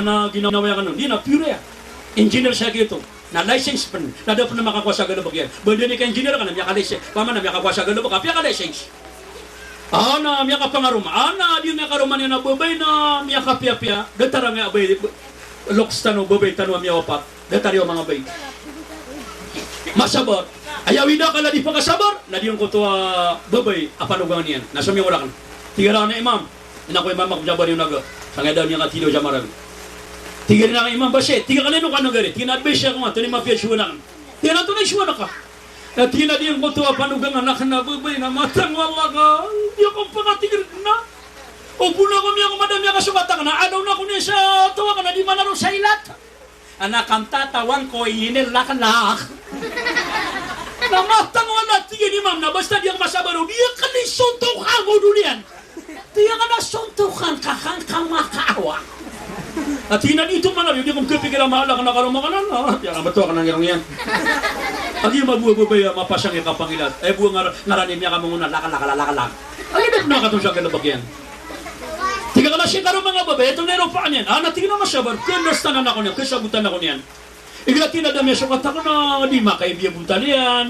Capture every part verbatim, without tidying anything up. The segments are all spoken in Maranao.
na ginawa iyan kano, di na pure iyan. Engineer sa giyoto. Na license pen. Na da pen makakowa sa galebek iyan. Ba da niyan ka-engineer ka na miyaka-license. Pama na miyakakowa sa galebek, apiya ka-license. Ana miyakapangaroma. Ana di miyakaroman iyan a babay na miyakapiyapiya. Datar a miyabay. Loks tano, babay tano a miyawapat. Datar iyo manga babay. Masabar. Aya awid akal a di pakasabar, na di angkoto a babay a panogangan iyan. Na somiyong raken. Tig iyan a, "Imam, ina ko imam ako, jabar iyo naga. Sangkaya da niyan katido sa marag." Tig iyan a, "Imam, basi." Tig iyan a, "Kano ka nagari?" Tig iyan a, "Basi ako nga, tonaa i mapiya i sowa aken." Tig iyan a, "Tonaa i sowa aken ka?" Na tig iyan a, "Di angkoto a panogangan aken a babay na matang o Allah ka. Di ako pakatigr na. O bo na ako miyako madami a kasokat aken na adaw na ako niyan sa taw aken na di manaro sa ilat." Ana kamtatawan ko ini laklak. Na matang o Allah, tig iyan a, "Imam, na basta di ako masabar o di ako kalisontokan ko doniyan." Tig iyan a, "Sontokan ka, kan ka makaawa." Tig iyan a, "Di oto man a di ako kapikir a mahalak na karoma aken." Ah, tig iyan a, "Betowan ka na ngirong iyan." Agi mabo a babay a mapasang i kapangilat. Ay bo a ngar-, ngaran iyan a miyakamongon a laklak, laklak. Agi da pen a katon sa galebek iyan. Tig iyan a, "Sii karoma nga babay, ito na i ropaan iyan." Ana tig iyan a, "Masabar, khalastan ako niyan, khasabotan ako niyan." Igira tig iyan a da miyasokat aken na di makaibiya bontal iyan,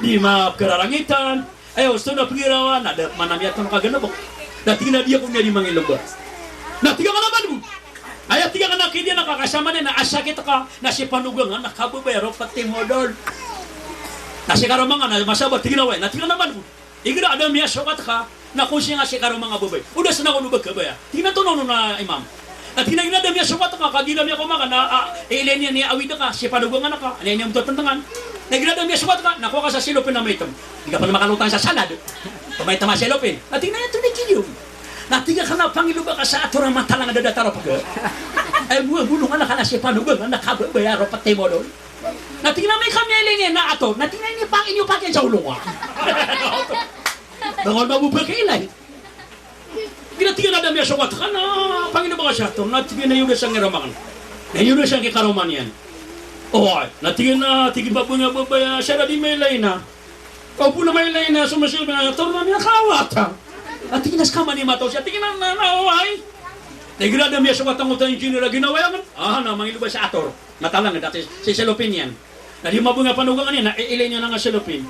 di makararangitan. Aya osto na pegirawan, na da mana miyaton ka galebek. Na tig iyan a di ako niyan di mangiloba. Na tig iyan a, "Kena man bo." Aya tig iyan a, "Kena tig iyan a kakasama niyan na asakit ka, na sii panogangan na kababaya ro pati modol. Na sii karoma nga na masabar," tig iyan a, "Wai." Na tig iyan a, "Kena man bo." Igira a da miyasokat ka, na ko sii nga sii karoma nga babay. O da sii na ko no ba kabaya. Tig iyan a, "Tonaa onon a imam?" Na tig iyan a, "Igira a da miyasokat ka, kagiya miyakaoma ka na, a, ilay niyan i awid ka, sii panogangan ka, na ini a mitotentengan. Na igira a da miyasokat ka, na kowa ka sa selopin a maitem. Di ka pen makalotang sa salad. Pamaitem a selopin." Na tig iyan a, "Ito ni kiyo." Na tig iyan a, "Kena pangiloba ka sa ator a matalang a da datar a pega." Ay bo a bolong aken a kena sii panogangan a kababaya ro pati modol. Na tig iyan a, "Amay ka miyailay niyan na ator." Na tig iyan a, "Ini pang inyo pakiyan sa olo ka." Bangon mabo pakailay. Igira tig iyan a da miyasokat ka na pangiloba ka sa ator. Na tig iyan a, "Iyo da sangkaya karoma aken." Na iyo da sangkaya karoma niyan. Oway. Na tig iyan a, tig iyan a, "Ba bo nga babay a sa da di mailay na." Ka o bo na mailay na so masilbi na ator na miyakaawatan. Na tig iyan a, "Seka man i mataw siya." Tig iyan a, "Na, na, oway." Na igira a da miyasokat angkoto a engineer a ginawa iyan, ah, na mangiloba sa ator. Matalang a dati, sii selopin iyan. Na di mabeng a panogangan iyan, na iilay niyan a selopin.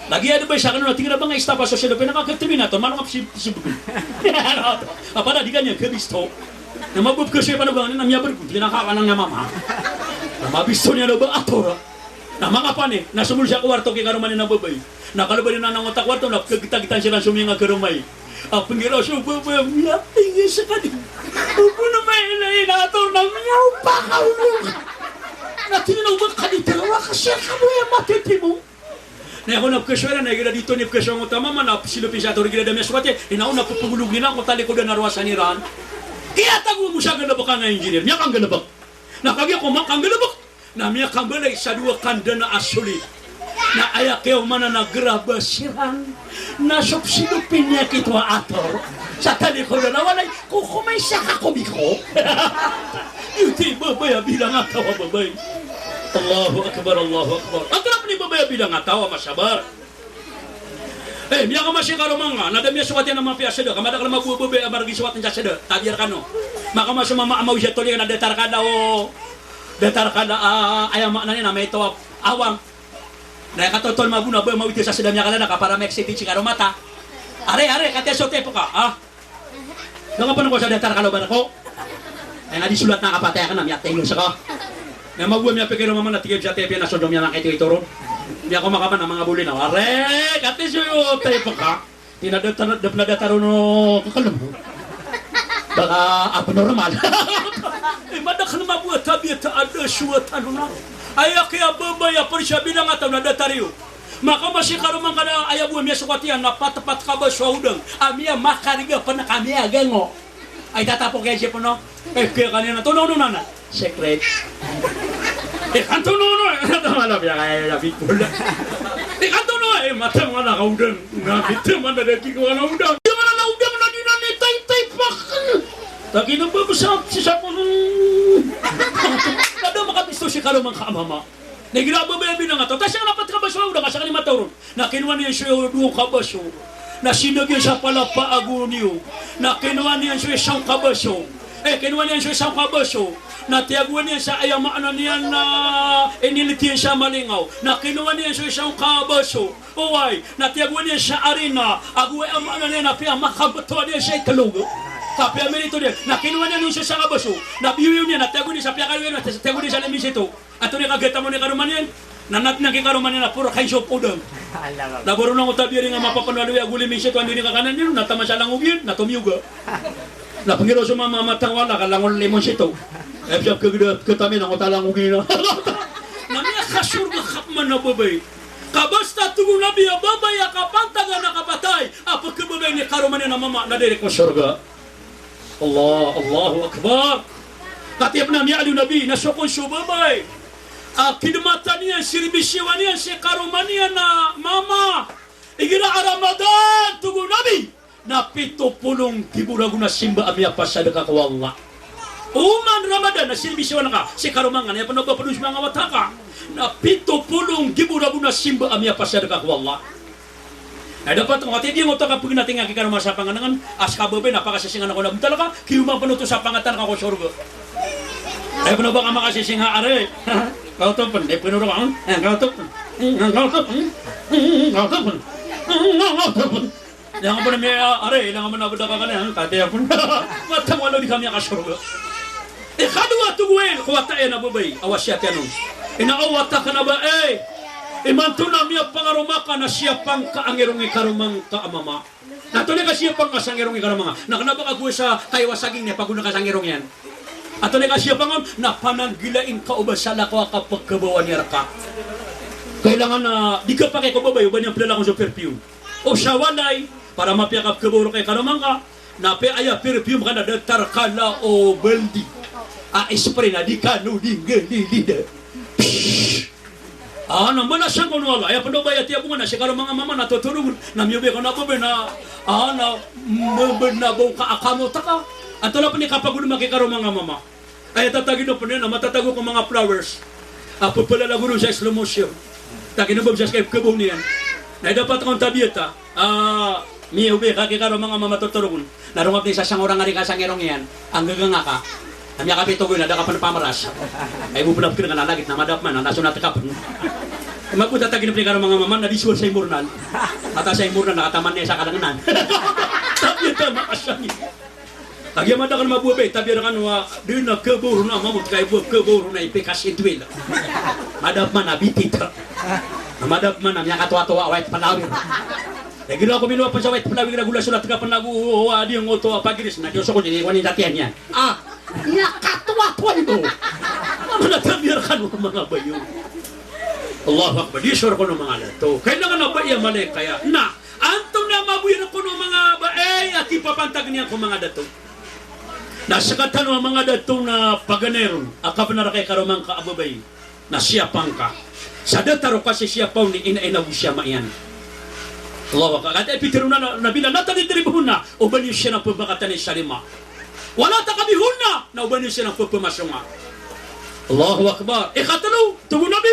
Lagid a da ba isa kano na tig iyan a ba nga istapa so selopin, na kaketemi na ator, malongap si, si bego. Apa na di ka niyan kabisto. Na mabeb ka so panogangan iyan, na miyabergo, tig iyan a kakanang niyan mama. Na mabisto niyan a ba ator. Na mangapane, na somol siya ko warto ki karoma niyan a babay. Na kaloba niyan a nangotak warto, na pegitagitan siran so miyanga karoma i. A penggiraw so babay a miyatinggi sekadi. O bo na mailay na ator na miyaopaka olo. Na tig iyan a o ba ka di tarawa ka siya ka bo aya matitimo. Na aya ko na pekesowa iran, na igira di toni pekesowa angkoto a mama, na pesilopin sa ator igira da miyasokat iyan, ina o na pepegolog iran ko talikodan a rowasan iran. Kiyatago mo sa galebek a engineer, miyakanggalebek. Na kagiya ko makanggalebek, na miyakambalay sa dowa kandana a solid. Na aya kiyaomanan a graba siran. Na so pesilopin iyan kito a ator sa talikodan a walay, kokomay siya ka ko biko. Iyo ti babay a bilangataw a babay. Allahu Akbar, Allahu Akbar. Antonaa pen i babay a bilangataw a masabar? Eh, miyakamasi karoma nga, na da miyasokat iyan a mapiya a seda, ka madakel a mabo a babay a mareg i sokaten sa seda, tabiya rekano. Makamasi mama a mawi sa tolika na datar ka da o, datar ka da, ah, aya maana niyan na maito a awang. Na aya katotol mabo na ba mawi sa seda miyakala na ka para ma-excited si karoma ta. Are, are, katiya so tepo ka, ah. Gangkapen ko sa datar ka loban ko. Ay nga di solat na kapatay aken na miyatay iyan seka. Na mabo a miyapikir o mama na tig iyan sa tepo iyan na sondong iyan na kaito itoron. Miyakaoma ka man na manga boli na. Are, katiya so tepo ka. Tig iyan a datar, da pen a datar o no kekelem. Baka abnormal. Eh, madakel mabo a tabiya ta ada so a tano na. Aya kiyababay a persa bilangataw na datar iyo. Makaoma si karoma ngka na aya bo a miyasokat iyan na patepat ka ba so awdang a miyamakarig a pen ka miyagango. Ay tatapok iyan si peno. Eh, kaya kanina, tono, no, nana. Secret. Eh, kanto, no, no. Tama na, biya kaya na people. Eh, kanto, no, eh, mata mo na kaudang. Na, kita man na dati ko na udang. Di man na udang na di na ni tay-tay pak. Lagi na ba besar si sa ko. Kada makabisto si karoma ngka a mama. Na igira a babay a binangataw, ta siya nga na pat ka baso a awdang, ka siya ka ni mataw ron. Na kinowa niyan so dowa ka baso. Na sineg iyan sa palapag o niyo. Na kinowa niyan so isa ka baso. Eh, kinowa niyan so isa ko kabaso, na tiyagoan iyan sa, aya maana niyan na inilid iyan sa malingaw. Na kinowa niyan so isa ko kabaso, oway, na tiyagoan iyan sa arina, ago aya maana niyan na piyamakabeto niyan sa itlog. Ka piyamilito niyan, na kinowa niyan so isa ko kabaso, na biyoyo niyan, na tiyagoan iyan sa piyakaliwi niyan, na tiyagoan iyan sa limi sito. Antonaa i kagatamo ni karoma niyan? Na natna ki karoma niyan na poro kain so podang. Allah Akbar. Na boro na ko tabiya ri nga mapapano a liwi ago limi sito, andi ni kakanan iyan, na taman sa langog iyan, na tomiyoga. Na pengiro so mama, matang wala ka langon limon sito. Eh, piyap kegeda ketami na ko ta langog iyan. Na miyakasorga ka pman a babay. Ka basta tig o Nabi a babay a kapantagan a kapatay a pekebabay ni karoma niyan a mama na direk ko sorga. Allah, Allahu Akbar. Katii pn a miyaaloy o Nabi na so kon so babay a kidmatan iyan, sirbisiwan iyan si karoma niyan a mama igira a Ramadan, tig o Nabi, na pito polo nggibo ragon a simba a miyapasadka ko Allah. Oman Ramadan na sirbisiwan ka si karoma nga, na aya pn a ba pn so manga wata ka, na pito polo nggibo ragon a simba a miyapasadka ko Allah. Na dapat ko, ati di ngoto ka pegnatinga ki karoma sa panganangan, a ska babay na pakasisinga na ko na bental ka, kiyoman pn oto sa pangatan ka ko sorga. Aya pn a ba ka makasisinga, ari. Kaoto pn, eh, pn oro ka, eh, kaoto pn. Eh, kaoto pn. Eh, kaoto pn. Eh, kaoto pn. Ilang pn miya, ari, ilang pn a beda ka kaniyan, katiya pn. Matang wala di ka miyakasorga. Ikadowa, tig o wata iyan a babay a wasiyat iyan on. Ina o wata ka na babay, imanto na miyapangaroma ka na siyapa ngka a ngirong i karoma ngka a mama. Na antonaa i kasiyapa ngka sa ngirong i karoma nga? Na kna ba ka go sa kaiwa saging niyan, pagoda ka sa ngirong iyan. Antonaa i kasiyapa ngka on? Na pananggilai ngka o ba salakaw a kapekhabawan iyan rka. Kailangan na di kapakay ko babay o ba niyan plalakon so perfume. O sa walay, para mapiya ka pekhabaw rka i karoma ngka, na apiya aya perfume ka na datar kala o baldi a spray na di kano di nggalilid. Psh! Ah, na mbala sangkono a Allah, aya pn o ba aya tiyabongan na si karoma nga mama na totorogon, na miyobe ka na babay na, ah, na mbala ba o ka akamot ka. Antonaa pn i kapagodma ki karoma nga mama? Aya tatagino pn iyan na matatago ko manga flowers a pepalalago ron sa slow motion. Tagino ba bisa ska i pekhabaw niyan. Na aya dapat kon tabiya ta, ah, miyobe ka ki karoma nga mama totorogon. Na ronga pn i sasangorang ari ka sa ngirong iyan. Anggaga nga ka. Na miyakapito go na da ka pn pamaras. Ay bo pn a pekhabaw ka na lagid na madap man na sonat ka pn. Mago tatagino pn i karoma nga mama na di sowar sa imornan. Mata sa imornan na kataman iyan sa kalangnan. Tabiya ta makasangi. Kagiya madakl a mabobay, tabiya rkano a di na khabaw ron a mamot ka i bo khabaw ron a ipikasitwil. Madap man a bitita. Madap man a miyakatowatowa a white flower. Igira ko milowa pn sa white flower, igira go la solat ka pn ago a di ngoto a pagiris na di osok ko di ko ni tatiyan iyan. Ah, miyakatowatowa ito. Mana tabiya rkano manga bayo. Allahu Akbar. Di sor kono manga dato. Kailangan a ba iya malay kaya. Na antonaa i maboyer kono manga babay a kipapantag niyan ko manga dato? Na sekatano a manga dato na paganay ron a kabenar ka i karoma ngka a babay na siyapa ngka. Sa datar o kasisiyapaw ni ina iyan ago si ama iyan. Allahu Akbar. Katii pitharo o Nabi na, la tadribhunna, o ba niyo siran pembakatani sa lima. Wala taqbihunna, na o ba niyo siran pepemasonga. Allahu Akbar. Ikatlo, tig o Nabi,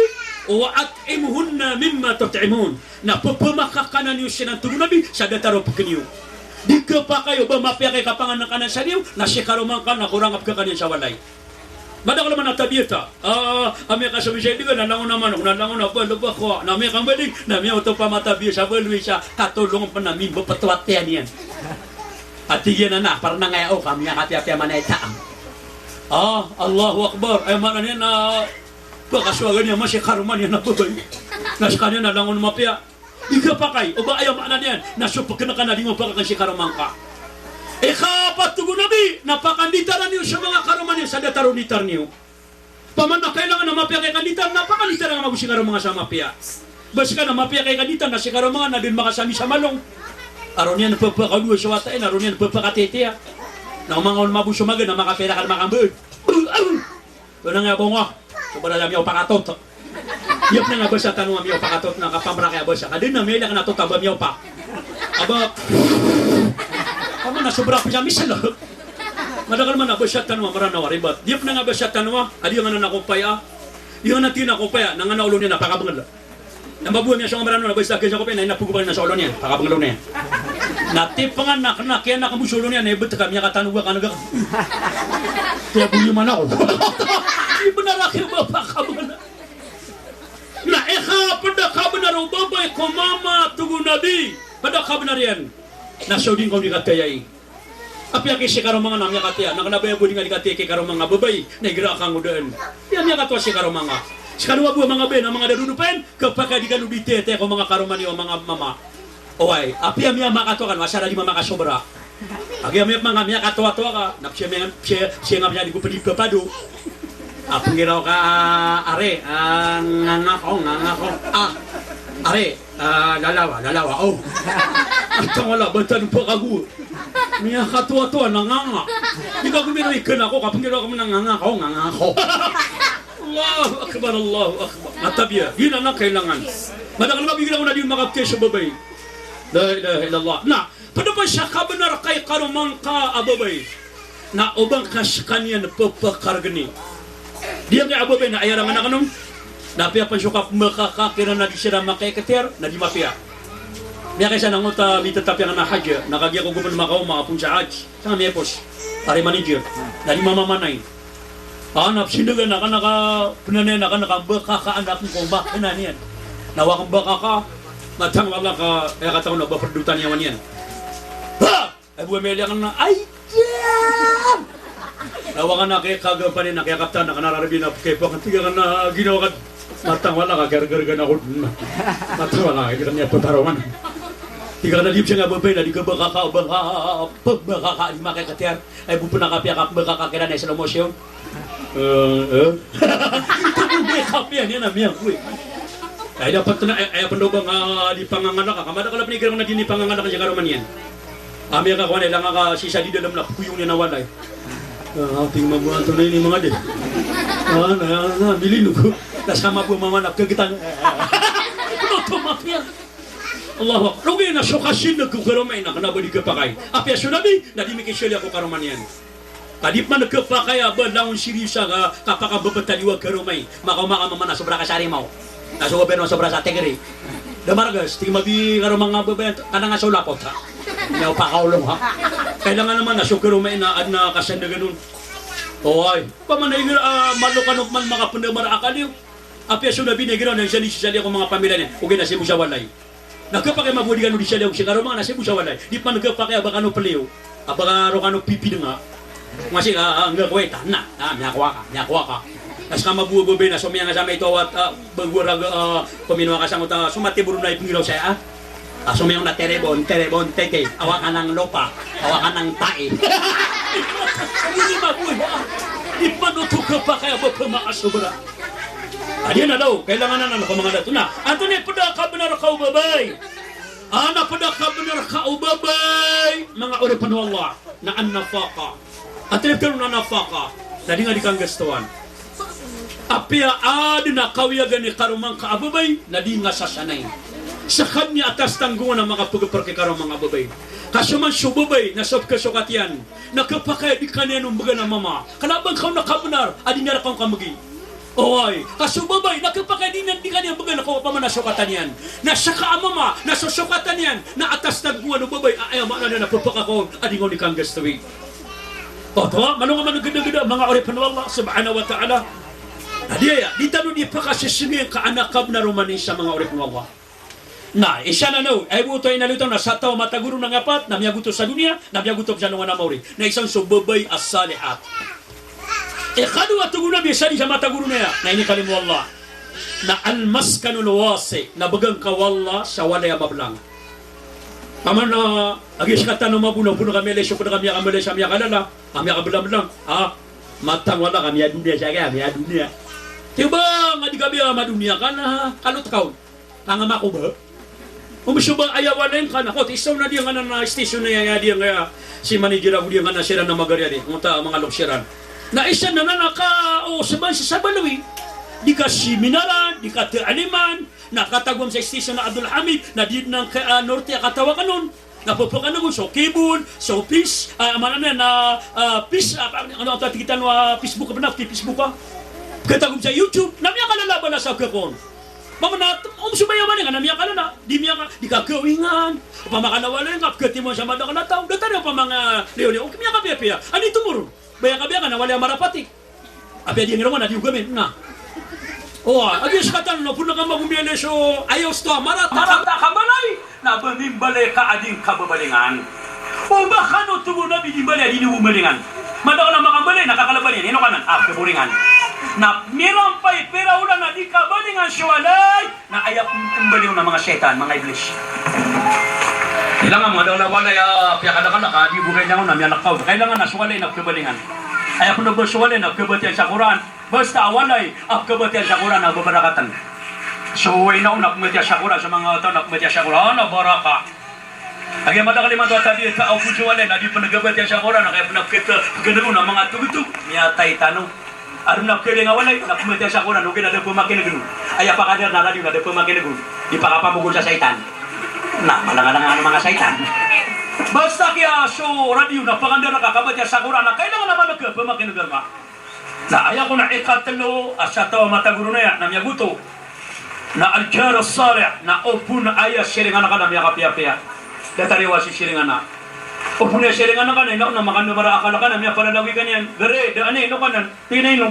wa at'imhunna mimma tut'imun. Na pepemakakan iyo siran, tig o Nabi, sa datar o peken iyo. Di kepakay o ba mapiya ka i kapangan ka na sa liyo, na si karoma ngka na korang a pekakan iyan sa walay. Madakl man a tabiya ta. Ah, a miyakasawi sa indigan na langon a manok, na langon a baloy, bako, na miyakambaling, na miyaoto pamatabiya sa baloy sa katolong pn a mimbepetowat iyan iyan. A tig iyan a na, parnangay ako ka miyakatiyapiya man ay taam. Ah, Allahu Akbar. Ay maana niyan na pakasowagan iyan man si karoma niyan a babay. Na sekaniyan na langon mapiya. Di kepakay o ba aya maana niyan na so peken ka na di mapakakan si karoma ngka. Ikapat, tig o Nabi, na pakanditaran iyo so manga karoma niyo sa datar o nditar niyo. Paman na kailangan a mapiya ka i kanditar, na pakanditar nga mambo si karoma nga sa mapiya. Ba seka na mapiya ka i kanditar na si karoma nga na di makasami sa malong. Aro niyan pepakadowa so wata iyan, aro niyan pepakatitiya. Na o manga on mambo so maga na makapira ka na makambeed. Tonang iya bonga. Sobra na miyaopakatot. Iyap na nga basa tano a miyaopakatot na kapamra kaya basa. Ka di na miyailak na tot a ba miyaopa. A ba. Kama na sobra ko sa misal. Madakl man a basa tano a Meranaw a ribat. Iyap na nga basa tano a, a di nga na nakopaya. Di nga na tinakopaya, na nga na olo niyan a pakabengel. Na mambo a miyasong a Meranaw na basa kesa kopaya, na inapogo pa na sa olo niyan, pakabengel olo niyan. Na tipangan na kena kiyanak mo so olo niyan, na ibet ka, miyakatano ba ka nagak. Kaya buli man ako. Di benar a kiyabapa ka ba na. Na ika ped a kabenar o babay ko mama, tig o Nabi, ped a kabenar iyan. Na so di ngka on di katiyai. Apiya ki si karoma nga na miyakatiya, na kena ba aya bo di nga di katiya ki karoma nga babay, na igira ka ngodaan. Iya miyakatoa si karoma nga. Sekano a bo a manga babay na manga dadodopen, kepakay di kano di tiyatiyai ko manga karoma niyo a manga mama. Oway, apiya miyamakatoa kano, asar a di mamakasobra. Agiya miya-, manga miyakatoatoa ka, na psiya miya-, psiya, psiya nga psiya di ko pedi pepado. A penggiraw ka, a, are, a, nganga ko, nganga ko. A, are, a, lalawa, lalawa, o. Antang wala, batan pekago. Miyakatoatoa na nganga. Di ka gomino iken ako, ka penggiraw ka man a nganga ko, nganga ko. Allahu Akbar, Allahu Akbar. Na tabiya, giyanan a kailangan. Madakel a mabigay ako na di makapte so babay. La ilaha illallah. Na, ped pen sa kabenar ka i karoma ngka a babay, na o ba ngka sekaniyan pepekargeni. Di ngka a babay na aya rangan aken on. Na apiya pen so kapembekaka kiran na di siran makaiketiyar, na di mapiya. Miyakaisa na ngota a mitetapiya ngka na hajj, na kagiya ko gopen makaoma a pon sa hajj. Sanga miyapos, ari manager, na di mamamanay. A, na psindagan aken a ka, penanay aken a ka mbekaka anak ko mbakena niyan. Na wa ka mbekaka, matang wala ka, aya kataw na ba perdotan iyan wan iyan. Ha! Ay, bo a miyaliya aken na, ay, diyan! Na wa ka na kaya kagampanin, na kaya kaptan, na kena rarbi na, kaya pa, tig aken na, ginawa ka, matang wala ka, gargar ka na ako, matang wala ka, kaya niya pataroman. Tig aken na, di psiya nga babay, na di ka mbekaka, mbekaka, mbekaka, di makaiketiyar. Ay, bo pen a kapiya ka mbekaka kiran a slow motion. Eh, eh. Ito bo di kapiya niyan a miyagoy. Ay, dapat na, ay, ay, pen da o ba nga di panganganak ka, ka madakel a penigiran na di nipanganganak si karoma niyan. A miyakakowa na ilanga ka sisa di dalem na pekoyong niyan a walay. A, tingin mambo anto na ini manga di. A, na, na, milino ko. Tas ka mambo mama na kegetan. Ito mapiya. Allahu Akbar. Ogaid na so kasineg ko karoma iyan na kena ba di kepakay. Apiya so Nabi, na di mikisaliya ko karoma niyan. Ka di pman kepakay a ba langon siriyosa ka, kapakabebetaliwa karoma i. Makaoma ka mama na sobra ka sa rimaw. Na so babay na sobra sa tigri. Da margas, tig mambo i karoma nga babay, kananga so lapot, ha? Niya o pakaolong, ha? Kailangan naman na so karoma iyan na aden a kasineg on. Oway. Pamana igira, a, malo kano pman makapendamar a akal iyo. Apiya so Nabi na igira na sisaliya ko manga pamilya niyan. Ogaid na sii bo sa walay. Na kepakay mambo di kano di saliya ko si karoma nga na sii bo sa walay. Di pman kepakay a ba kano peliyo. A ba ka roo kano pipidenga. Masi ka, a, nga koweta. Na, a, miyakowa ka, miyakowa ka. Na seka mambo a babay na somiyang sa maito a wat, a, ba gowaraga, a, peminowa ka sangoto a, so matiboron na ipenggiraw saya, a. A, somiyang na terebon, terebon, tete. Awa ka nang lopa, awa ka nang tai. Ini mambo, a. Di pman oto kepakay a ba pemakasobra. Adi na daw, kailangan anan ko manga dato. Na, antonaa i ped a kabenar ka o babay? Ana ped a kabenar ka o babay, manga oripen o Allah, na an-nafaqah. Antonaa i ped a nafaqah? Na di nga di kanggastowan. Apiya aden a kawiyagan i karoma ngka a babay, na di nga sasanay. Sekaniyan a atas tanggongan a makapegeper ki karoma nga a babay. Ka so man so babay na so pekesokat iyan, na kepakay a di ka niyan on began a mama. Kena ba ngka on a kabenar a di niyan reka on kamegi. Oway, ka so babay na kepakay a di niyan, di ka niyan began a kaoma pamana sokatan iyan. Na seka a mama na so sokatan iyan na atas tanggongan o babay a aya maana niyan na pepakakaon a di nga on di kanggastowi. Oto, malo nga man gedageda manga oripen o Allah subhanahu wa ta'ala. Na di aya, di tano di pakasisingin ka an a kabenar o manisa manga oripen o Allah. Na isa na no, ay bo oto a inaloy tano na sa taw a matagoro na ngapat, na miyagoto sa doniya, na miyagoto sa alongan a maori. Na isa on so babay a salihat. Ikadowa, tig o Nabi, sa di sa matagoro na aya, na inikalimo o Allah, na al-maskanul wasi', na began ka o Allah sa walay a mabelang. Pamana, a, agi sekatano mabo na bo na ka miyalay so ped a ka miyakamalay sa miyakalala, a miyakabelambelang, a, matang wala ka miyadoniya sa kaya, miyadoniya. Tiyo ba nga di ka biya madoniya ka na kalot ka on. Ka nga mako ba? Ombes o ba aya walay ngka na, kot, isa on a di nganan a station a aya di ngaya si manager ago di nganan siran a magari a di, ngota a manga lokes iran. Na isa na nan a ka, o, seban sa sabalowi. Di ka seminaran, di ka taaliman, na katagom sa station a Abdul Hamid, na di nan ka, a, norte a katawa ka non. Na pepekan ago so cable, so pis, a, maana niyan na, a, pis, a, ano, ano, tig tano a Facebook, a, Facebook, a. Katagom sa YouTube, na miyakalala a bala sa kekon. Mambo na om so baya a walay nga na miyakala na, di miyaka, di ka gawingan. Opama ka na walay nga, pkhatimoan sa madakl a taw, datar iyo opama nga liyo-liyo, o miyakapiyapiya. Ani tomo ron? Baya ka biya ka na walay a marapati. Apiya di ngiro nga na di ogamin na. O, a giya skatan na pn ka magombiyalay so, aya osto a marata, marata ka balay. Na ba mimbalay ka a di ngka babalingan. O ba kano tig o Nabi di mbalay a di niyo balingan. Madakl a makambalay na kakala balingan, ino kanan, a pkhabalingan. Na mirampay pira olan a di kabalingan so walay, na aya pmbalay on na manga shaytan, manga iblis. Kailangan madakl a walay a piyakadakl a ka di bo kailangan na miyalakaw. Kailangan na so walay na pkhabalingan. Aya pn bo so walay na pkhabatiya sa Qur'an. Basta a walay a pkhabatiya sa Qur'an a babarakatan. So ino na pmatiya sa Qur'an, so manga taw na pmatiya sa Qur'an a baraka. A giya madakl imanto a tabiya ta o pn so walay na di pn khabatiya sa Qur'an, a kaya pn a pkhat, pkhaneg on a manga togtog, miyatay tano. Adn a pkhailay a walay na pmatiya sa Qur'an, ogaid na da pmakineg on. Aya pakadar na radio na da pmakineg on. Di pakapamogon sa shaytan. Na malangalangan o manga shaytan. Basta kiya so radio na pakandar ka kabatiya sa Qur'an, na kailangan a maneg ka, pmakineg ka. Na aya kon a ikatlo a sa taw a matag ron aya na miyagoto na al-jar as-salih, na o pn aya siringan ka na miyakapiyapiya. Datar iyo a sisiringan a. O pn aya siringan ka na ino na makandamar a akal ka na miyapalalagoy ka niyan. Gari, da ani, ino kanan, tig iyan a ino.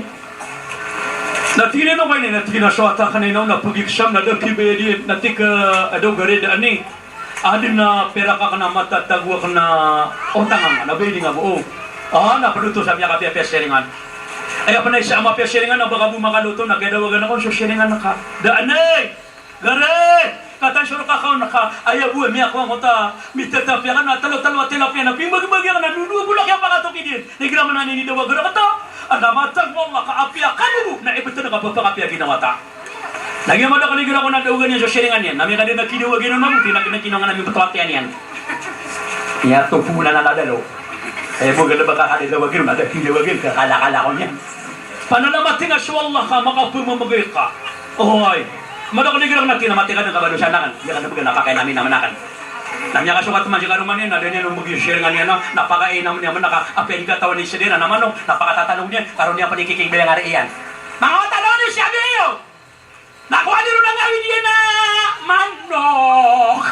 Na tig iyan a ino kanan, na tig iyan a so wata ka na ino na pag-exam na da kibayad iyan, na tig ka a daw, gari, da ani. Adn a pirak akn a matatago akn a otang angka na ba ini nga bo. O, a na pd oto sa miyakapiyapiya siringan. Aya pn a isa a mapiya siringan na ba ka bo makaloto na kadawagan ako so siringan ka. Da ani, gari, katawan so rka ka on ka, aya bo a miyakowa angkoto a mitatapiya ka na talo-talo a tilapia na pimbagibagi akn a dowa-dowa bolak iyan pakatok i diyan. Na igira man a ini dawag rka ta, a na matag o Allah ka apiya ka bo na ibtn ka pphakapiya gina wata. Na giya madakl igira ko na dawagan iyan so siringan iyan. Na miyakadn a kidawagin on mambo, tig iyan a kinowa nga na mimbto a tiyan iyan. Iya to pula na ladalo. Aya bo galbk a kadawagin on, na da kidawagin, kakala-kala ko niyan. Panalamat iyan a so Allah ka makapmamgay ka. Oy. Madakl igira ko na tig iyan a mati ka dn ka ba dosa akn. Iya ka dn bgan a pakainamin a man akn. Na miyakasokat man si karoma niyan, na da niyan on bgi so siringan iyan na, na pakainam niyan man a ka, apiya di katawan i sdn a na manok, na pakatatalog niyan, karon iyan pn i kikig bilang ari iyan. Manga wata, lawan iyo si abi iyo. Na kowani ron a ngawid iyan a manok.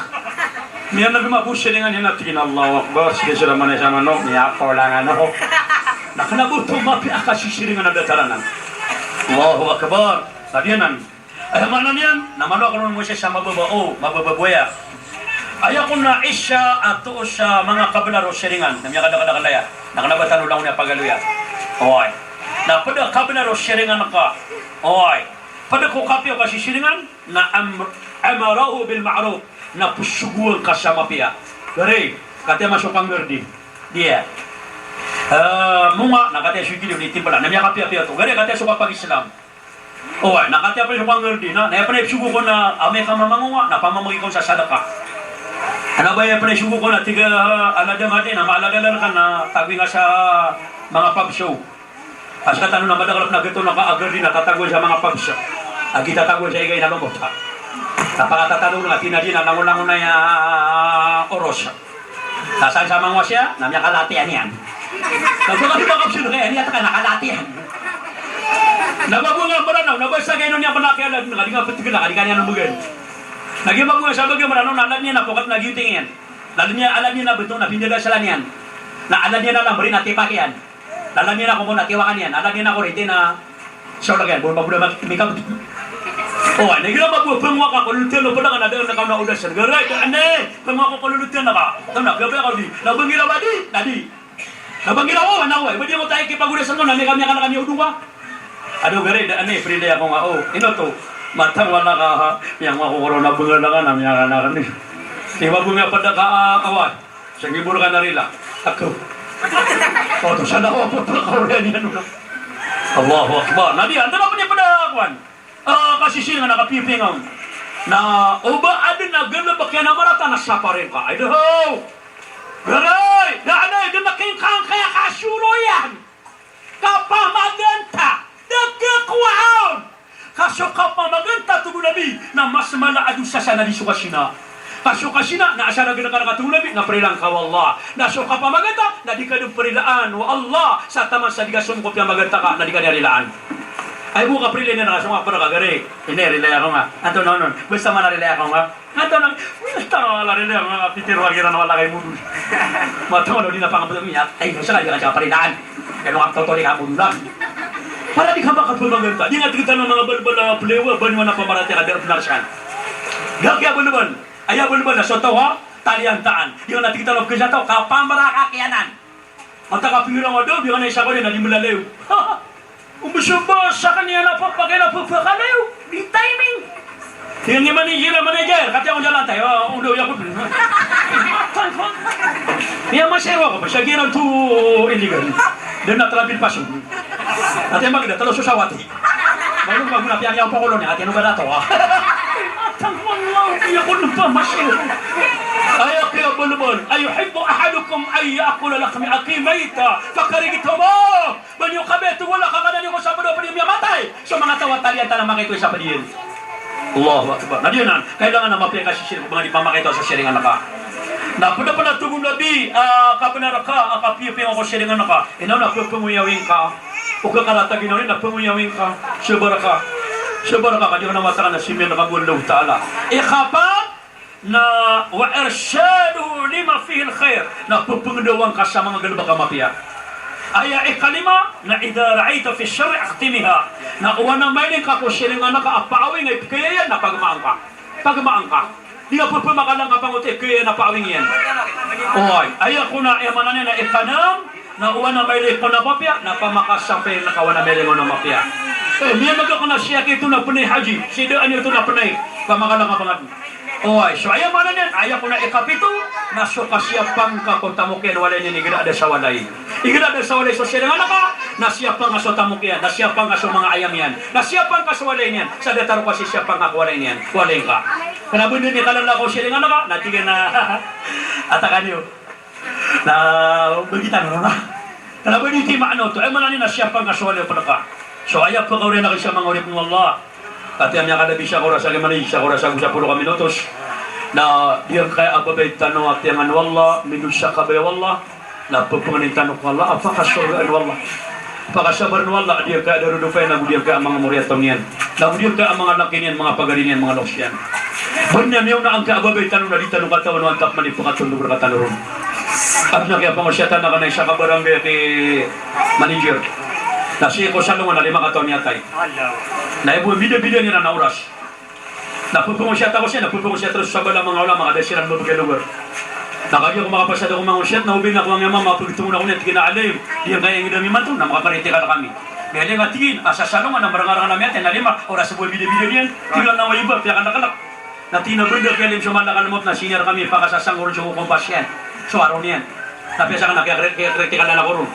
Miyaneg mambo so siringan iyan a tig iyan a Allahu Akbar, sii so ramanay sa manok, miyakolangan ako. Na kna bo oto mapiya a kasisiringan a datar anan. Allahu Akbar. Sabi anan. Aya maana niyan, na mano akn on mo siya sa mababa, o, mababa bo aya. Aya kon a isa a toos a manga kabnar o siringan, na miyakadakadakl aya. Na kna ba tano langon iyan pagaloya. Oway. Na pd a kabnar o siringan ka. Oway. Pd ko kapiya o kasisiringan, na am-, amarahu bil ma'ruf, na psogoan ka sa mapiya. Gari, kataya maso ka ngrdi. Diya. Eh, monga, na kataya so ikili o di timbala. Na miyakapiyapiya oto. Gari, kataya so kapag-Islam. Oway, na kataya pn so ka ngrdi na, na aya pn a ipsogo ko na amay ka mamangonga, na pamamgi ko sa sadaka. Ana ba aya pn a ipsogo ko na tig a, eh, aladam hati, na maaladalan ka na tagoy nga sa manga pubs. A sktano na madakl pn a gto na ka a ngrdi na tatagoan sa manga pubs. A gii tatagoan sa igay na lombot. Na pakatatalog na tig iyan a di na langolangon aya oros. Na san sa mangowasa, na miyakalatiyan iyan. Na ba ka di makapsod kaya niyan, taka na kalatiyan. Na ba bo nga Mranaw, na ba sa gay ino niyan pn a kiyalad, na ka di nga ptgl, na ka di ka niyan ombgan. Na giya ba bo nga sa bagay a Mranaw, na alad iyan na pokat na giyoting iyan. Na alad iyan, alad iyan na bto, na pindada sa lan iyan. Na alad iyan na lambri, na tipak iyan. Na alad iyan a komon na tiwakan iyan, alad iyan a korente na saolagan, bo mabod a mik-, mikabot. O, na igira ba bo a pangowaka ko lolotiyan o pd ka na da a kaon a odas, gari, da ani, pangowaka ko lolotiyan ka. Taw na, gabay ka o di. Na ba ngira ba di, na di. Na ba ngira o, na oway. Ba di ako tayo kipagodasan ko, na miyaka-, miyaka-, miyaka-, miyaodong ka. Ado gari, da ani, prinday ako nga, o, ino oto. Matang wala ka, ha, miyangowaka ko roo na bngl ka na miyaka-, na kani. Di ba bo miyapd ka, a, oway. Sanggibo rka na rila. Ako. O, to, sana ako pd ka oriyan iyan, no? Allahu Akbar. Na di, antonaa pn i pd a kowan? A, kasisiringan a kapiyapinga on. Na, o ba adn a galbk iyan a marata na saparin ka. Ay, dahaw. Garay, da ani, da na kingkang kaya kasoro iyan. Kapamaganta, da khakowa on. Ka so kapamaganta, tig o Nabi, na mas mala a dosa sa na di so kazina. Ka so kazina, na asar a gna ka na ka, tig o Nabi, na prilaan ka o Allah. Na so kapamaganta, na di ka dn prilaan o Allah, sa taman sa di ka somok o piyamaganta ka, na di ka niyan rilaan. Ay bo ka prilay na ka so nga pd ka gari. Ini rilay ako nga. Anto na onon. Basta man a rilay ako nga. Anto na. Basta man a rilay ako nga. Pitiro a giran wala kay modol. Mato na di na pangabot miya. Ay, sa kaya ka sa parilaan. Kaya nung ang totoo di ka modol lang. Para di ka makapamaganta. Di nga tigtan ng mga balbal na plewa. Ba niyo na pamarati ka dari pnarsan. Gaki a balbal. Ay a balbal na so taw ha. Taliantaan. Di nga tigtan ng kisa taw. Kapamara ka kiyanan. Antaa ka pira nga daw, di ka na isa ko rin, na di malalayo. Umbusubos sa kanya na po, pagkailan po ba kalayo? Di timing. Tingnan niya manager, manager, kati ako dyan lang tayo, ah, ulo, yakot. Iya, masero ako pa, siya ginawa to illegal. Doon na talabil pasok. Ate, magda, talo sa sawati. Bago, bago na piyang yaw pa ko niya, ate, ano ba na to, ah? Atang ko lang, iya ko nung pamasyo. Ay, kaya ba naman? Ayuhibbu ahadukum ay yaakula lahma akhihi mayta. Fakarihtumu. Ba niyo kabeto wala ka kanan iyo ko sa pado pwede miyamatay. So, mga tawa talian tana makito isa pa diyan. Allahu Akbar. Na diyan nan, kailangan na mapiya ka sisiring ko mga di pamakito sa siringan ka. Na pwede pa na tugon na di, ah, kabenar ka, ah, kapiyapiya ko siringan ka. Inaw na pwede panguyawin ka. O ka karatag inaw na panguyawin ka. Sabar ka. Sabar ka, kadi ka na matakan na simiyan ka bo Allah Ta'ala. Ikapat, na wa irshaduhu lima fihi al-khair, na pepengedawang ka sa manga galebek a mapiya. Aya ikalima, na idha ra'aita fi sharri akhtimha, na o ana mailing ka ko siringan ka a paawing a ipekaya iyan na pagemaan ka. Pagemaan ka. Di ka pepemakalang ka pangoti, kaya iyan na paawing iyan. Oway, aya ko na, aya maana niyan na ikanam, na o ana mailing ko na mapiya, na pamakasampay na ka o ana mailing ko na mapiya. Eh, miyaneg ako na siyaki to na penay haji, sidaan iyo to na penay, pamakalang ka pangati. Oway, so aya maana niyan, aya ko na ikapito, na so kasiyapang ka ko tamok iyan walay niyan igira da sa walay. Igira da sa walay so siringan ka, na siyapang ka so tamok iyan, na siyapang ka so manga ayam iyan, na siyapang ka so walay niyan, sa datar ko sisiyapang ka ko walay niyan, walay ka. Kena ba di niyan kalala ko siringan ka, na tig iyan a, atakan iyo. Na begitan, no? Kena ba di ti maana oto, aya maana niyan na siyapang ka so walay pn ka. So aya pekaoriyan akn sa manga oripn o Allah. Ati ami a kadabi sa koras a lima ni, sa koras ago sapolo ka minutos. Na giyangkaya a babay tano a tiyangan o Allah, midosa ka babay o Allah. Na pepengnin tano ko Allah a pakasorgaan o Allah. Pakasabarn o Allah, giyangkaya a darodopa iyan ago giyangkaya a manga moriyataw niyan. Na ago giyangkaya a manga laki niyan, manga pagari niyan, manga loks iyan. Ba niyan miyaona angkaya a babay tano na di tano katawan o antap man i pekatondog rkatano ron. Adn a kiyapangosiyatan akn a isa ka barangay ki manager. Na sii ko Salongan na lima kataw a miyatay. Na ibo a bidabida niyan a oras. Na pepengosiyat ako siyan, na pepengosiyat ako sa sabala a manga ulama, ka da siran mabegay a lugar. Na kagiya ko makapasad ako mangosiyat, na oba ako angkaya mama, pagtemo ako niyan, tig iyan a alim, giyangkaya ingd ami imanto, na makaparitikal kami. Miyailay nga tig iyan a sa Salongan na marangarangan a miyatay na lima, oras bo a bidabida niyan, tig iyan a wa iba, piyakalklk. Na tig iyan a benda ki alim so malakal mawt na senior kami, pakasasang ko ron so kompas iyan. So aro niyan. Na piyasang na kiyakri-, kiyakritikal ako ron.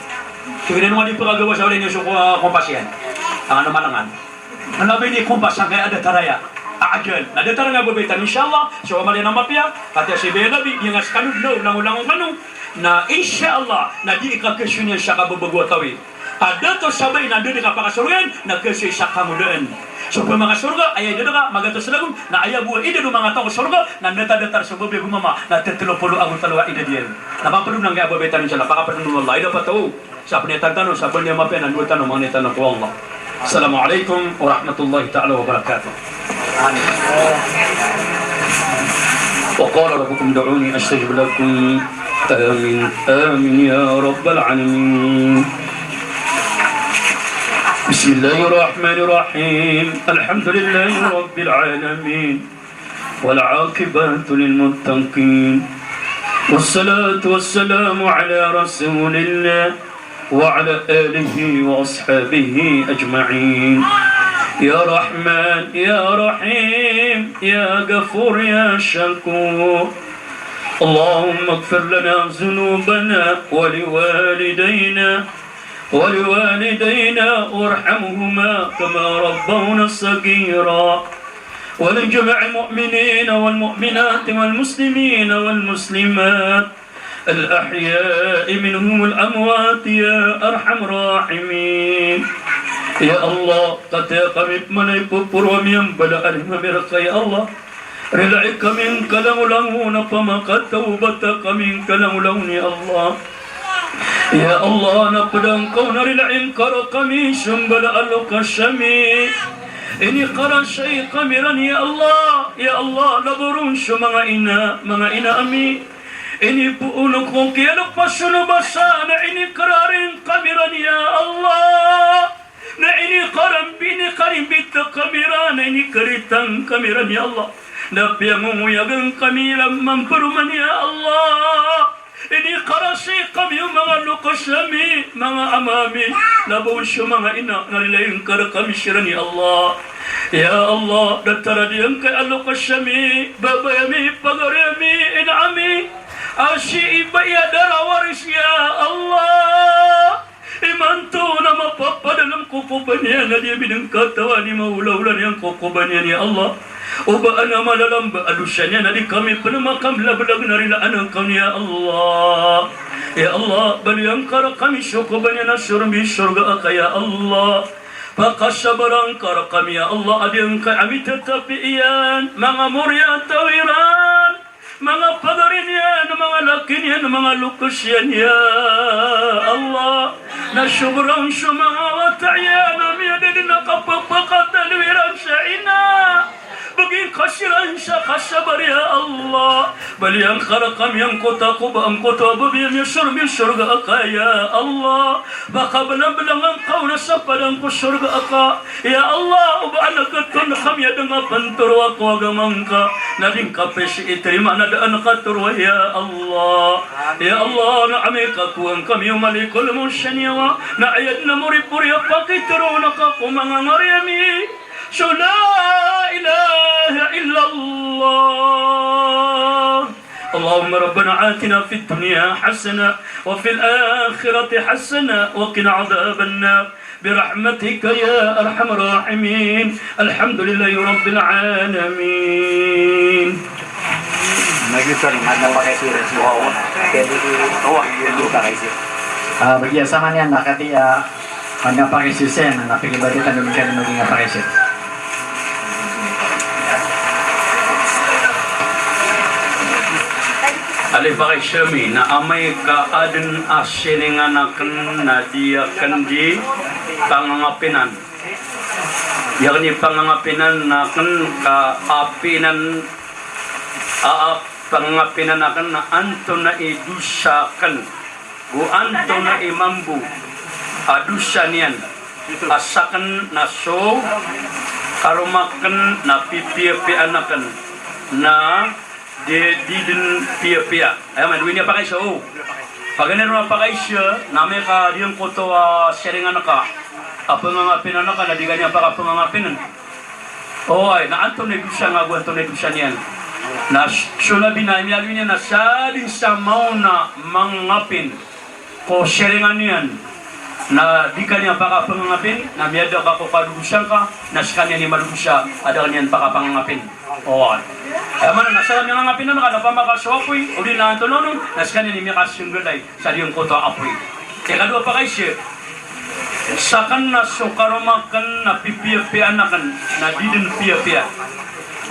Tig iyan a ino nga di pekagawa sa walay niyo so ko-, kompas iyan. Ang ano malangan. Ano ba ini kompas angkaya a datar aya a ajal. Na datar angkaya a babay tano, insha Allah, so amaliyan a mapiya, kati a si Bey Labi, di nga skano, na langolangon kano. Na insha Allah, na di ka keso niyan sa kababago a tawi. Ka dato sa bay na di ka pakasorgaan, na keso sa kangodaan. So pamakasorga, aya idad ka, magatos lagon, na aya bo a idad o manga taw ko sorga, na datar-datar so babay ago mama, na tetelo polo ago telo a idad iyan. Na kapedon angkaya a babay tano, insha Allah, pakapedon o Allah, ida pataw. Sa pniyatan tano, sa pniyamapn a dowa tano, mangni tano ko Allah. Assalamu alaikum warahmatullahi ta'ala wabarakatuh. وقال ربكم ادعوني أستجب لكم. آمين، آمين يا رب العالمين. بسم الله الرحمن الرحيم. الحمد لله رب العالمين. والعاقبة للمتقين. والصلاة والسلام على رسول الله وعلى آله وأصحابه أجمعين. يا رحمن، يا رحيم، يا غفور، يا شكور. اللهم اغفر لنا ذنوبنا ولوالدينا ولوالدينا وارحمهما كما ربونا صغيرا. ولجميع المؤمنين والمؤمنات والمسلمين والمسلمات الأحياء منهم والأموات يا أرحم الراحمين. Ya Allah, katii kami pman a ipoporo ami a mbala a lima mi rka, ya Allah. Rilai kami ngka langolangon a pamakatawbata kami ngka langolangon, ya Allah. Ya Allah, na pd angka on a rilai ngka rkami so mbala a loks ami. Inikarasay kami ran, ya Allah. Ya Allah, labaw ron so manga ina, manga ina ami. Inipoon ko kiyalopasan o basa na inikarari ngka mi ran, ya Allah. Na inikarambi, inikarimbitak kami ran, na inikaritang kami ran, ya Allah. Na piyangongoyagan kami ran mambaroman, ya Allah. Inikarasay kami o manga loks ami, manga ama ami, labaw so manga ina, na rilai ngka rkami siran, ya Allah. Ya Allah, datar a di angkai a loks ami, babay ami, pagari ami, ina ami, a sii ba iya darawaris, ya Allah. Imanto na mapapadalm ko kobaniyan a di ami dn katawan i maolaola niyan ko kobaniyan, ya Allah. O ba adn a malalamba a dosa niyan a di kami pn makamblablag na rilaan angka on, ya Allah. Ya Allah, baloy angka rkami so kobaniyan a sorbi sorga aka, ya Allah. Pakasabar angka rkami, ya Allah, a di angkai a mitatapi iyan, manga mori a tawiran. Manga pagari niyan, manga laki niyan, manga loks iyan, ya Allah. Na sobra on so manga wata iyan a miyada dn a kapphakatalwi ran sa ina. Bgi ngka siran sa kasabar, ya Allah. Baloy angka rkami angkoto a koba, angkoto a babi ami a sorbi sorga aka, ya Allah. Pakablablag angka on a sapadan ko sorga aka. Ya Allah, o ba adn a katoon kami a da ngka pntoroa ko agama ngka, na di ngka pisi itarima na da a ngka toroa, ya Allah. Ya Allah, na amay ka kowaan kami o malikol mawt sa niyawa, na aya dn a moripori a pakitoroon aka ko manga ngari ami so la ilaha illallah. اللهم ربنا آتنا في الدنيا حسنة وفي الآخرة حسنة وقنا عذاب النار برحمتك يا أرحم الراحمين. الحمد لله رب العالمين. Magi sa mga pakisira sa wawa. Kaya di ko, oh, hindi pa kayo. Ah, bagi sa mga yan, nakati, ah, Manga pakaiza, na pagibatitan dn kami manga pakaiza. Alay pakaiza mi, na amay ka adn a siringan akn na di akn di pangangapinan. Di akn di pangangapinan na akn ka apinan, a, a, pangangapinan akn na antonaa i dosa akn. Go antonaa i mambo a dosa niyan a sakn na so karoma akn na pipiyapiyaan akn na di, di dn piyapiya. Aya man, oway niyan pakaiza, o. Paganay ron a pakaiza, na amay ka di angkoto a siringan ka a pangangapinan ka na di ka niyan pakapangangapinan. Oway, na antonaa i dosa nga go antonaa i dosa niyan. Na s-, so Nabi na miyaaloy niyan na sadn sa maona mangapin ko siringan iyan na di ka niyan pakapangapin, na miyada ka ko kadodosa ngka, na skaniyan i madodosa a da ka niyan pakapangapin. Oway. Aya maana na sa miyangapin ka na pamakasowa apoy, odi na antonaa on, na skaniyan i miyakasnggalay sa di angkoto a apoy. Ikadowa pakaiza, sakn na so karoma akn na pipiyapiyaan akn na di dn piyapiya.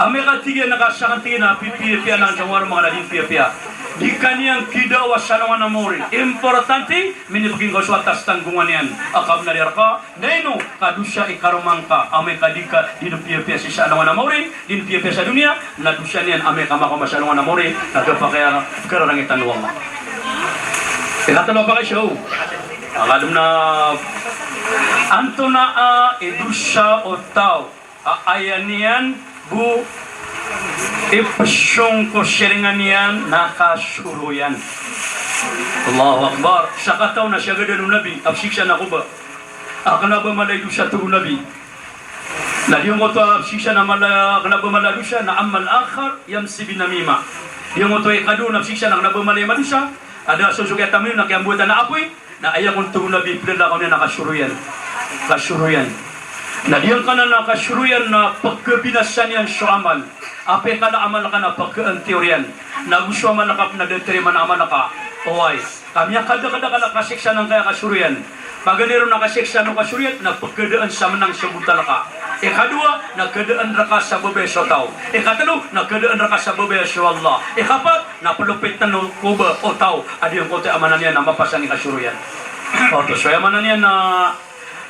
Amay ka tig iyan a ka sakn tig iyan a pipiyapiyaan akn so karoma akn na di dn piyapiya. Di ka niyan kidawa sa alongan a mawri. Importante, minibgay ngka so atas tanggongan iyan a kabnar iyan rka, na ino ka dosa i karoma ngka, amay ka di ka, di dn piyapiya sii sa alongan a mawri, di dn piyapiya sa doniya, na dosa niyan amay ka makaoma sa alongan a mawri, na da pakay a kararangitan o Allah. Ikatlo pakaiza, o. Akadem na antonaa i dosa o taw a aya niyan bo ipsong ko siringan iyan na kasoroyan. Allahu Akbar. Sakataw na siyagadan o Nabi a psiksa na ko ba a kna ba mala i dosa, tig o Nabi. Na di angkoto a psiksa na mala, kna ba mala a dosa na ammal akhar yamshi bin namimah. Di angkoto a ikadowa na psiksa na kna ba mala i madosa a da a sosok iyan a tamniyo na kiyambotan a apoy, na aya kon, tig o Nabi, plalakaw niyan na kasoroyan. Kasoroyan. Na di angkanan a kasoroyan na pkhabinasa niyan so amal. Apiya kala amal ka na pkhaantiyor iyan. Na go so amal ka pn na da tarimaan a amal ka. Oway. Ka miyakadakadakl a kasiksa angkaya kasoroyan. Paganay ron a kasiksa o kasoroyan na pkhadaan sa mnang so botal ka. Ikadowa na kadaan rka sa babaya so taw. Ikatlo na kadaan rka sa babaya so Allah. Ikapat na plopit tano ko ba o taw a di ngkoto a maana niyan na mapasang i kasoroyan. Oto so aya maana niyan na,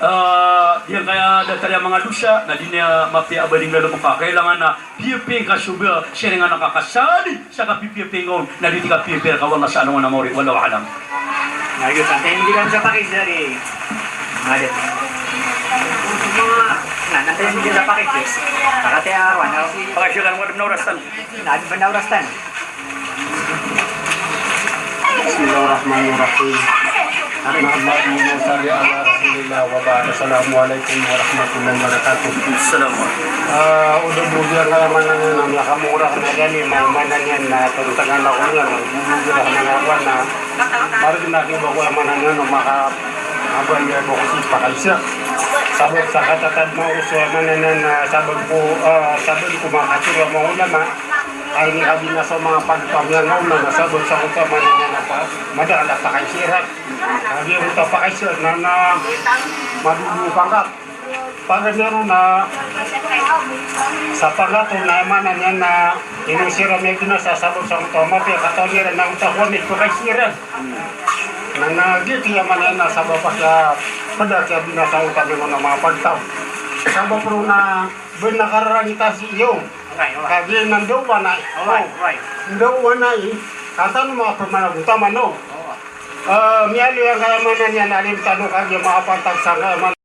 ah, giyangkaya datar a manga dosa na di niyan mapiya a ba di nggalbk ka. Kailangan na piyapiya ngka so ba siringan a kakasali sa kapipiyapiya ngka on na di ti kapiyapiya rka o Allah sa alongan a maori. Wallahu a'lam. Na, iyo, tantay mo di ka sa pakis dari. Ada. Na, tantay mo di ka sa pakis. Pakati a, ano? Pakis ka, ano, ano, oras tan? Na, ano ba na oras tan? Bismillahirrahmanirrahim. Allahumma salli ala Rasulillah wa ba'd. Assalamualaikum warahmatullahi wabarakatuh. Salam. Ah, odo bo giyangkaya maana niyan na miyakamorak na gani, ma-, maana niyan na tantang anak ko niyan, odo bo giyangkaya maana niyan na margn a kibago a maana niyan na maka-, aba niyan bo ko si pakaisa. Sabap sa katatadma ko so maana niyan na sabap ko, ah, sabap ko makatoro a manga ulama. Ay ni abi na so manga pagpamiyang na ulama, sabap sa ko sa maana niyan na pa-, madakl a pakaisa iran. Kagiya oto a pakaisa na, na madodo pangkat. Paganay ron na sa pangkat on na maana niyan na ino siran miyabinasa sabap sa oto a mapiya a katawan iran na oto a kowan i pakaisa iran. Na, na giyoto i maana niyan na sabap a kiya pd a kiyabinasa oto a miyangona manga pagtaw. Sabap ron na bnar a kararangit a sii iyo. Kagiya na ndaw a na i. Ndaw a na i. Ka tano manga pamanagontaman o. Eh, miyaaloy angkaya maana niyan a alim tano kagiya manga pantag sangkaya maana